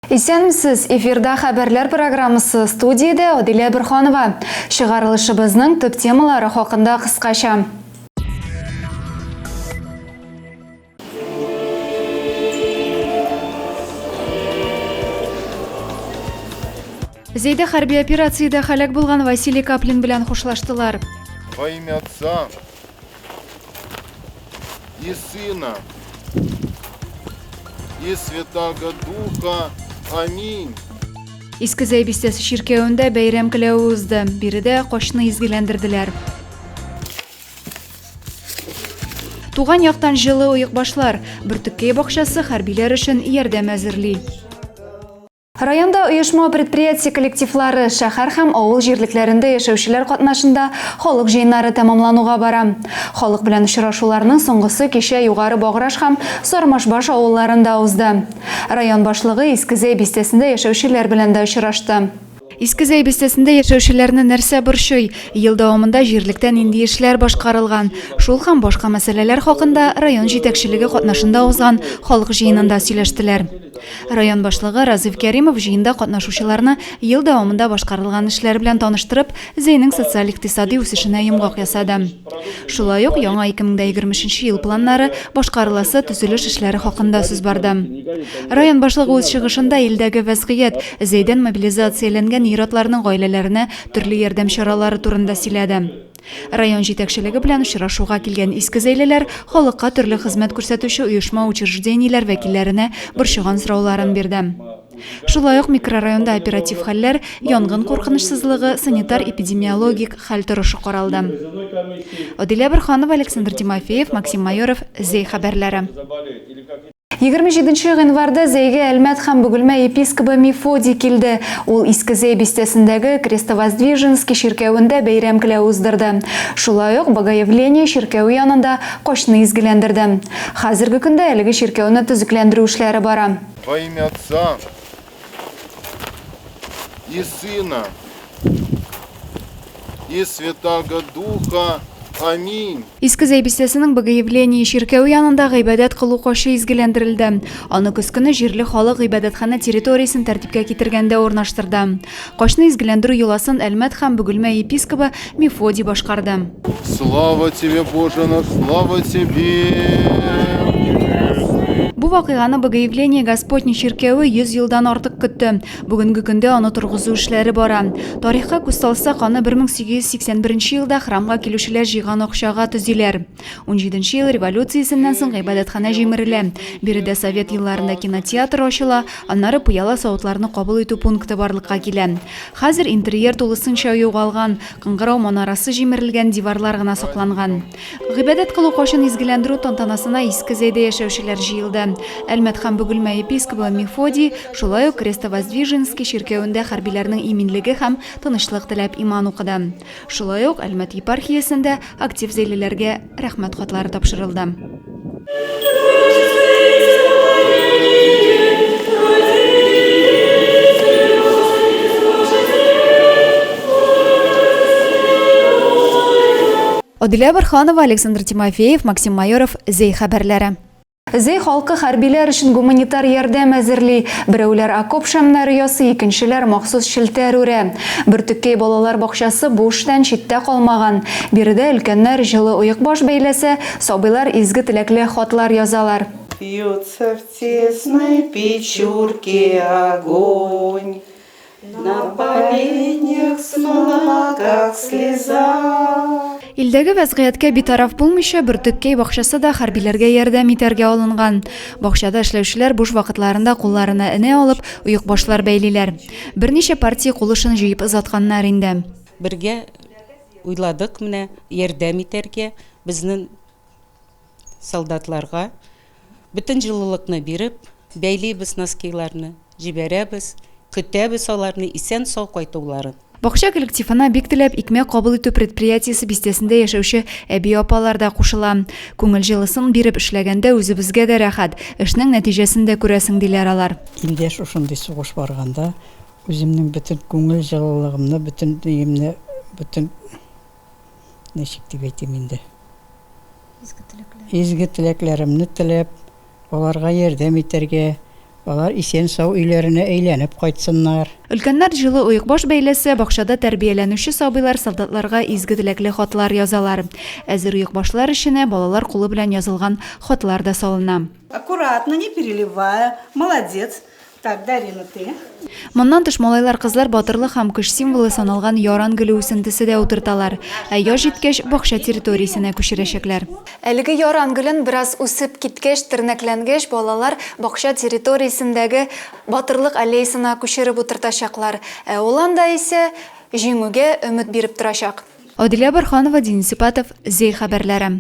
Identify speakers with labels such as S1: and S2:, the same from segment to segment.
S1: Исәнмесез, эфирда хәбәрләр программасы, студиядә Адилә Борһанова. Чыгарылышыбызның төп темалары хакында кыскача. Зәйдә хәрби операциядә һәлак булган Василий Каплин белән хушлаштылар.
S2: Во имя Отца и Сына и Святаго Духа. Аминь.
S1: Иске Зәй бистәсе чиркәвендә бәйрәм келәве узды. Биредә качны изгеләндерделәр. Туган яктан җылы оекбашлар. Бөртеккәй бакчасы хәрбиләр өчен ярдәм әзерли. Районда оешма-предприятие коллективлары, шәһәр һәм авыл җирлекләрендә яшәүчеләр катнашында халык җыеннары тәмамлануга бара. Халык белән очрашуларның соңгысы кичә Югары Баграж һәм Сармашбаш авылларында узды. Район башлыгы Иске Зәй бистәсендә яшәүчеләр белән дә очрашты. Иске Зәй бистәсендә яшәүчеләрне нәрсә борчый? Ел дәвамында җирлектә нинди эшләр башкарылган? Шул һәм башка мәсьәләләр хакында район җитәкчелеге катнашында узган халык җыенында сөйләштеләр. Район башлыгы Разыйф Кәримов җыенда катнашучыларны ел дәвамында башкарылган эшләр белән таныштырып, Зәйнең социаль-икътисади үсешенә йомгак ясады. Шулай ук яңа 2023 нче ел планнары, башкарыласы төзелеш эшләре хакында сүз барды. Район башлыгы үз чыгышында илдәге вәзгыять, Зәйдән мобилизацияләнгән ир-атларның гаиләләренә төрле ярдәм чаралары турында сөйләде. Район җитәкчелеге белән очрашуга килгән искезәйлеләр халыкка төрле хезмәт күрсәтүче оешма-учреждениеләр вәкилләренә борчыган сорауларын бирде. Шулай ук микрорайонда оператив хәлләр, янгын куркынычсызлыгы, санитар-эпидемиологик хәл торышы каралды. Адилә Борһанова, Александр Тимофеев, Максим Майоров, Зәй хәбәрләре. 27 нче гыйнварда Зәйгә Әлмәт һәм Бөгелмә епискобы Мефодий килде. Ул Иске Зәй бистәсендәге Крестовоздвиженский чиркәвендә бәйрәм келәве уздырды. Шулай ук Богоявление чиркәве янында качны изгеләндерде. Хәзерге көндә әлеге чиркәүне төзекләндерү эшләре бара.
S2: Во имя Отца и Сына и Святаго Духа. Аминь.
S1: Иске Зәй бистәсенең Богоявление чиркәве янында гыйбадәт кылу качы изгеләндерелде. Аны көз көне җирле халык гыйбадәтханә территориясен тәртипкә китергәндә урнаштырды. Качны изгеләндерү йоласын Әлмәт һәм Бөгелмә епискобы Мефодий башкарды.
S2: Слава Тебе, Боже наш, слава Тебе!
S1: Бу вакыйганы Богоявление Господне чиркәве 100 елдан артык көтте. Бүгенге көндә аны торгызу эшләре бара. Тарихка күз салсак, аны 1881 елда храмга килүчеләр җыйган акчага төзиләр. Унҗиденче ел революциясеннән соң гыйбадәтханә җимерелә. Биредә совет елларында кинотеатр ачыла, аннары пыяла савытларны кабул итү пункты барлыкка килә. Хәзер интерьер тулысынча югалган, кыңгырау манарасы җимерелгән, диварлар гына сакланган. Гыйбадәт кылу качын изгеләндерү тантанасына Иске Зәйдә яшәүчеләр җыелды. Әлмәт һәм Бөгелмә епискобы Мефодий шулай ук Крестовоздвиженский чиркәвендә хәрбиләрнең иминлеге һәм тынычлык теләп иман укыды. Шулай ук Әлмәт епархиясендә актив зәйлеләргә Рәхмәт хатлары тапшырылды. Адилә Борһанова, Александр Тимофеев, Максим Майоров, Зәй хәбәрләре. Зәй халкы хәрбиләр өчен гуманитар ярдәм әзерли. Берәүләр окоп шәмнәре ясый, икенчеләр махсус челтәр үрә. Бөртеккәй балалар бакчасы бу эштән читтә калмаган. Биредә өлкәннәр җылы оекбаш бәйләсә, сабыйлар изге теләкле хатлар язалар.
S3: Вьется в тесной печурке огонь, На поленьях смола, как слеза.
S1: Илдәге вәзгыятькә битараф булмыйча, Бөртеккәй бакчасы да хәрбиләргә ярдәм итәргә алынган. Бакчада эшләүчеләр буш вакытларында кулларына энә алып, оекбашлар бәйлиләр. Берничә партия кул эшен җыеп озатканнар инде.
S4: Бергә уйладык менә ярдәм итәргә безнең солдатларга. Бөтен җылылыкны биреп, бәйлибез носкиларны, җибәрәбез, көтәбез аларны исән-сау кайтуларын.
S1: Бакча коллективына бик теләп икмәк кабул итү предприятиесе бистәсендә яшәүче әби-апалар да кушыла. Күңел җылысын биреп эшләгәндә үзебезгә дә рәхәт, эшнең нәтиҗәсен дә күрәсең, диләр алар.
S5: Илдә шушындый сугыш барганда, үземнең бөтен күңел җылылыгымны, бөтен өемне, бөтен, ничек дип әйтим инде, Изге теләкләр. Изге теләкләремне теләп, аларга ярдәм итәргә, Алар исән-сау өйләренә әйләнеп кайтсыннар.
S1: Өлкәннәр җылы оекбаш бәйләсә, бакчада тәрбияләнүче сабыйлар солдатларга изге теләкле хатлар язалар. Әзер оекбашлар эченә балалар кулы белән язылган хатлар да салына.
S3: Аккуратно, не переливая. Молодец. Так, Дарина, ты?
S1: Моннан тыш, малайлар-кызлар батырлык һәм көч символы саналган яран гөле үсентесе дә утырталар. Ә яз җиткәч, бакча территориясенә күчерәчәкләр. Әлеге яран гөлен бераз үсеп киткәч, тернәкләнгәч, балалар бакча территориясендәге Батырлык аллеясына күчереп утыртачаклар. Ә ул анда исә Җиңүгә өмет биреп торачак. Адилә Борһанова, Денис Ипатов, Зәй хәбәрләре.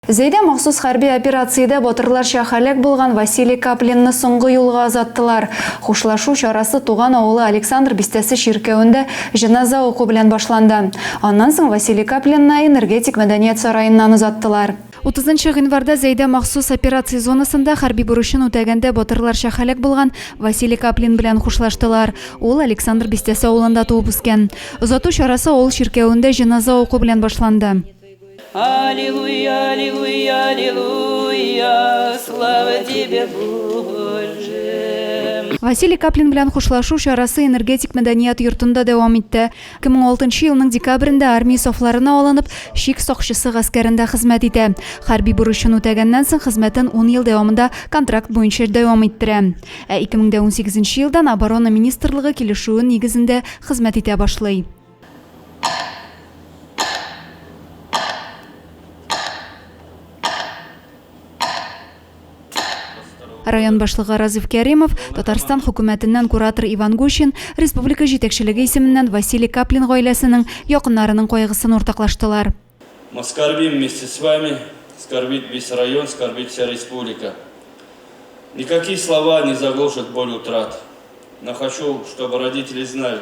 S1: Зәйдә махсус хәрби операциядә батырларча һәлак булган Василий Каплинны соңгы юлга озаттылар. Хушлашу чарасы туган авылы Александр бистәсе чиркәвендә җеназа уку белән башланды. Аннан соң Василий Каплинны Энергетик мәдәният сараеннан озаттылар. Утызынчы гыйнварда Зәйдә махсус операция зонасында хәрби бурычын үтәгәндә батырларча һәлак булган Василий Каплин белән хушлаштылар. Ул Александр бистәсе авылында туып үскән. Озату чарасы авыл чиркәвендә җеназа уку белән башланды.
S6: Аллилуйя, аллилуйя, аллилуйя, слава тебе, Боже.
S1: Василий Каплин белән хушлашу чарасы Энергетик мәдәният йортында дәвам итте. 2006 нчы елның декабрендә армия сафларына алынып, чик сакчысы гаскәрендә хезмәт итә. Хәрби бурычын үтәгәннән соң хезмәтен ун ел дәвамында контракт буенча дәвам иттерә. Ә 2018 нче елдан Оборона министрлыгы килешүе нигезендә хезмәт итә башлый. Район башлыгы Разиф Кәримов, Татарстан хөкүмәтеннән куратор Иван Гущин, республика җитәкчелеге исеменнән Василий Каплин гаиләсенең, якыннарының кайгысын уртаклаштылар.
S7: Мы скорбим вместе с вами, скорбит весь район, скорбит вся республика. Никакие слова не заглушат боль утрат. Но хочу, чтобы родители знали,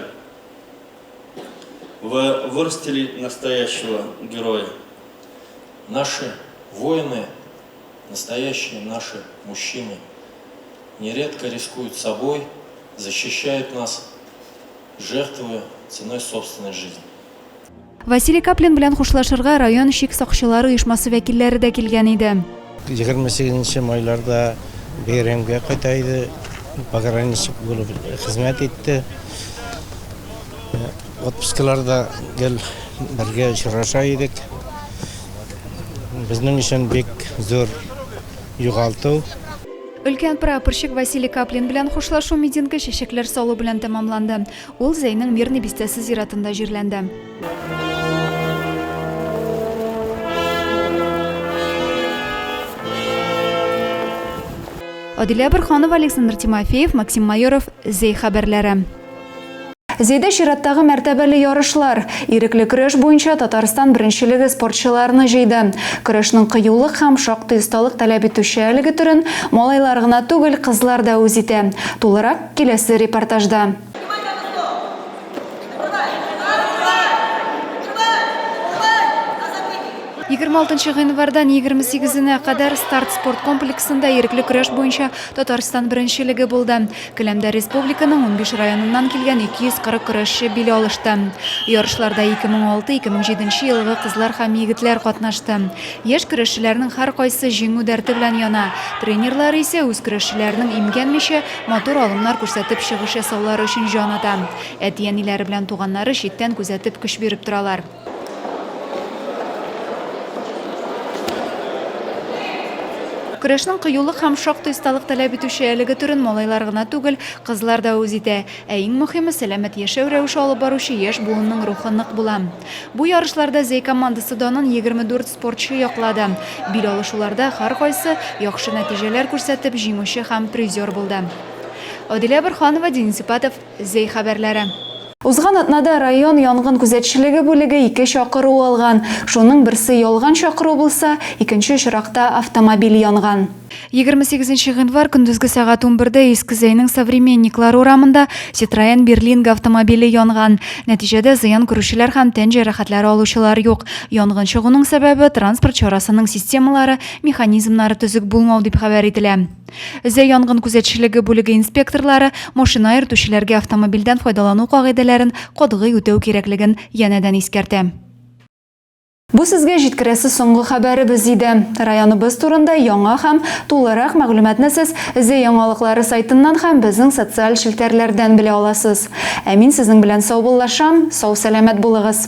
S7: вы вырастили настоящего героя.
S8: Наши воины, настоящие наши мужчины, нередко рискуют собой, защищают нас, жертвуя ценой собственной жизни.
S1: Василий Каплин белән хушлашырга район чик сакчылары оешмасы вәкилләре дә килгән иде.
S9: 28 нче майларда бәйрәмгә кайта иде, пограничник булып хезмәт итте. Отпускаларда гел бергә очраша идек. Безнең өчен бик зур югалту.
S1: Өлкән прапорщик Василий Каплин белән хушлашу митингы чәчәкләр салу белән тәмамланды. Ул Зәйнең Мирный бистәсе зиратында җирләнде. Адилә Борһанова, Александр Тимофеев, Максим Майоров, Зәй хәбәрләре. Зәйдә чираттагы мәртәбәле ярышлар. Ирекле көрәш буенча Татарстан беренчелеге спортчыларны җыйды. Көрәшнең кыюлык һәм шактый осталык таләп итүче әлеге төрен малайлар гына түгел, кызлар да үз итә. Тулырак, киләсе репортажда. 26 гыйнвардан 28-нә кадәр Старт спорт комплексында ирекле көрәш буенча Татарстан беренчелеге булды. Келәмдә республиканың 15 районыннан килгән 240 көрәшче бил алышты. Ярышларда 2006-2007 елгы кызлар һәм егетләр катнашты. Яшь көрәшчеләрнең һәркайсы җиңү дәрте белән яна. Тренерлары исә үз көрәшчеләренең имгәнмичә, матур алымнар күрсәтеп чыгыш ясаулары өчен җан ата. Әти-әниләре белән туганнары читтән күзәтеп көч биреп торалар. Көрәшнең кыюлык һәм шактый осталык таләп итүче әлеге төрен малайлар гына түгел, кызлар да үз итә. Ә иң мөһиме, сәламәт яшәү рәвеше алып баручы яшь буынның рухы нык була. Бу ярышларда Зәй командасы данын 24 спортчы яклады. Бил алышуларда һәркайсы, яхшы нәтиҗәләр күрсәтеп, җиңүче һәм призер булды. Адилә Борһанова, Денис Ипатов, Зәй хәбәрләре. Узган атнада район янгын күзәтчелеге бүлеге ике чакыру алган. Шуның берсе ялган чакыру булса, икенче очракта автомобиль янган. 28 нче гыйнвар көндезге сәгать унбердә Иске Зәйнең Современниклар урамында Citroen Berlingo автомобиле янган. Нәтиҗәдә зыян күрүчеләр һәм тән җәрәхәтләре алучылар юк. Янгын чыгуның сәбәбе, транспорт чарасының системалары, механизмнары төзек булмау дип хәбәр ителә. Зәй янгын күзәтчелеге бүлеге инспекторлары машина йөртүчеләргә автомобильдән файдалану кагыйдәләрен катгый үтәү кирәклеген янәдән искәртә. Бу сезгә җиткерәсе соңгы хәбәребез иде. Районыбыз турында яңа һәм тулырак мәгълүматны сез Зәй яңалыклары сайтыннан һәм безнең социаль челтәрләрдән белә аласыз. Ә мин сезнең белән саубуллашам, сау-сәламәт булыгыз!